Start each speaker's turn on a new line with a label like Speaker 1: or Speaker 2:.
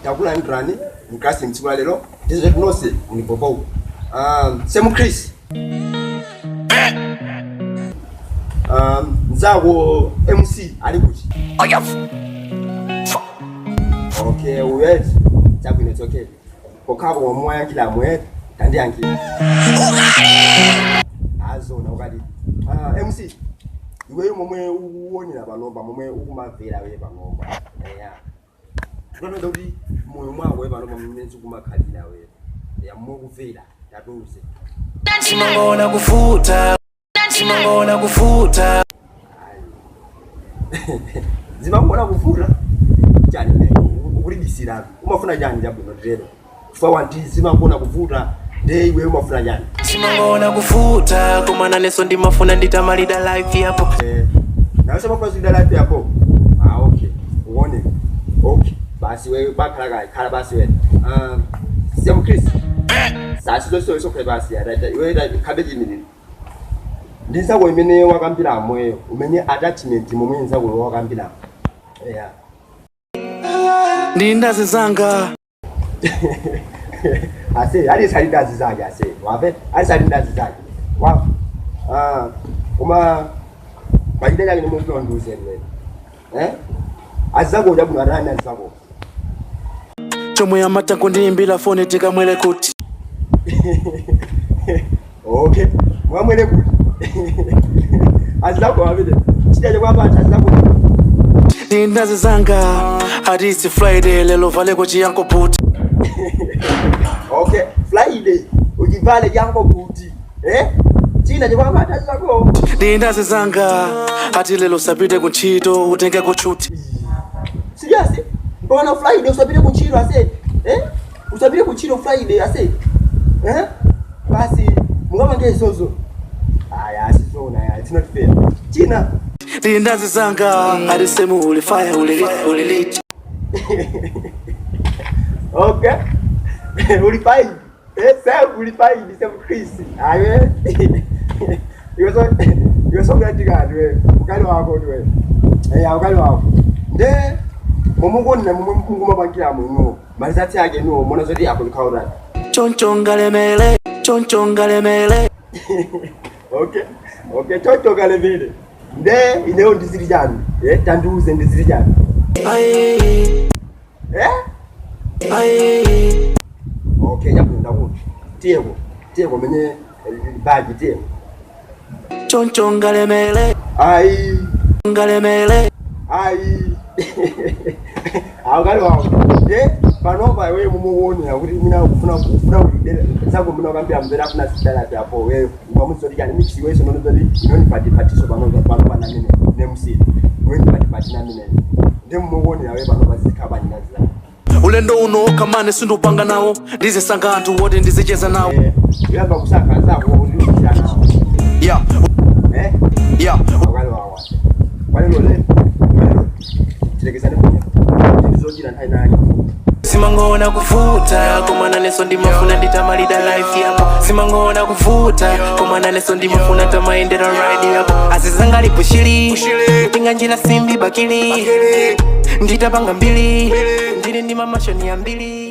Speaker 1: Takulandirani mklasi mtsiku la lero, ndizo nonse mlipopo. Semu Chris. Mzako MC ali kuti? Okay, wait. Chabwino, it's okay. Kokhapo wamuwayankhila mwe, tandiyankhila. Azona ukali. Ah, MC. Iweyo momwe ukuonera panopa, momwe ukumamvera we panopa. Eya. Tikuona kuti moyo mwako we panopa mmene zikumakhalira we. Ya mukumvera, tatiuze.
Speaker 2: Simangona kufuta, simangona kufuta.
Speaker 1: Zimangona kufuta chani? Ne ukulibisiratu, umafuna chani? Chabwino, tero chifukwa wanti zimangona kuvuta, nde iwe umafuna chani?
Speaker 2: Simangona kufuta, koma naneso ndimafuna nditamalida life yapo.
Speaker 1: Eh, nawe samafuna zida life yako. Ah, okay, uone, okay, basi wewe bakhala kayi khala basi wena. Siyam Chris, sasi zonse isokhale basi ya iwe khabe chimiriro ndi nzako imene wakambiramo eyo, umene attachment momwe nzako wakambiramo, yeah.
Speaker 2: Ndi ndazi zanga.
Speaker 1: Ase ali ndazi zake, ase wape ali ndazi zake wa. Ah, koma pachita chake nimufuna ndiuzeni wewe, eh, azako chabwino atani azako?
Speaker 2: Chomwe amata kundiyimbira foni, tikamwere kuti?
Speaker 1: Okay, mwamwere kuti azako amene chita chakwapata azako?
Speaker 2: Ndi ndazi zanga, ati it's Friday lero, valeko chiyanko boot.
Speaker 1: Okay, Friday uchivale chanko boot, eh, china chakwapata azako?
Speaker 2: Ndi ndazi zanga, ati lero sapite kuntchito, utenge kuchuti.
Speaker 1: Serious? Mbona Friday usapite kuntchito ase? Eh, usapite kuntchito Friday ase, eh? Basi mungapange izozo? Aya, asizona ya, it's not fair. China?
Speaker 2: Ndi ndazi zanga, ati semu uli fire, uli uli lit.
Speaker 1: Okay, uli fine, eh, Sam, uli fine, Sam Chris. Aye, iwe so iwe so kuyatikati we ukali wako we, eh, ukali wako nde momukonna momwe mukumapangira muno malizatsi ake nuwo mona zoti akuzikhaurani.
Speaker 2: Choncho ngalemele, choncho ngalemele.
Speaker 1: Okay, choncho kalemele, nde ineyo ndizili chani? Eh, tandiuze, ndizili chani?
Speaker 2: Aye.
Speaker 1: Eh.
Speaker 2: Aye.
Speaker 1: Okay, chabwino, ndakuti tiyeko, tiyeko mene bagi, tiyeko.
Speaker 2: Choncho ngalemele.
Speaker 1: Ayi.
Speaker 2: Ngalemele.
Speaker 1: Ayi, awukali wawo nde panopa iweyo mumuonera kuti mina kufuna kuti zako muna kambira mzera afuna sidala apo, wewe ukamuzoti chani mix iweyo sonono zoti inoni pati patiso pano pano pana mine nemusiri iwe pati pati na mine, nde mumuonera wewe panopa zikhala nyinazi.
Speaker 2: Ulendo uno kamane sindupanga nawo, ndizisankha anthu woti ndizicheza nawo.
Speaker 1: Eh, uyamba kusaka zako kuti uzira nawo.
Speaker 2: Ya.
Speaker 1: Eh.
Speaker 2: Ya.
Speaker 1: Awukali wawo walelo le walelo tilekezane munya ndizochita nthawi nani.
Speaker 2: Simangona kufuta, koma naneso ndimafuna nditamalida life yapo. Simangona kufuta, koma naneso ndimafuna tamayendera ride yapo. Azizanga lipushili tinga njira simbi bakili, nditapanga mbili, ndili ndi mamashoni ambili.